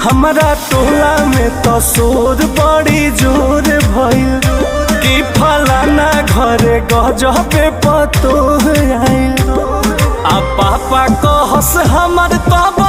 हमारा टोला में तो शोर बड़ी जोर भइल कि फलाना घरे गजबे पतो आइल। आ पापा कहस हमर तब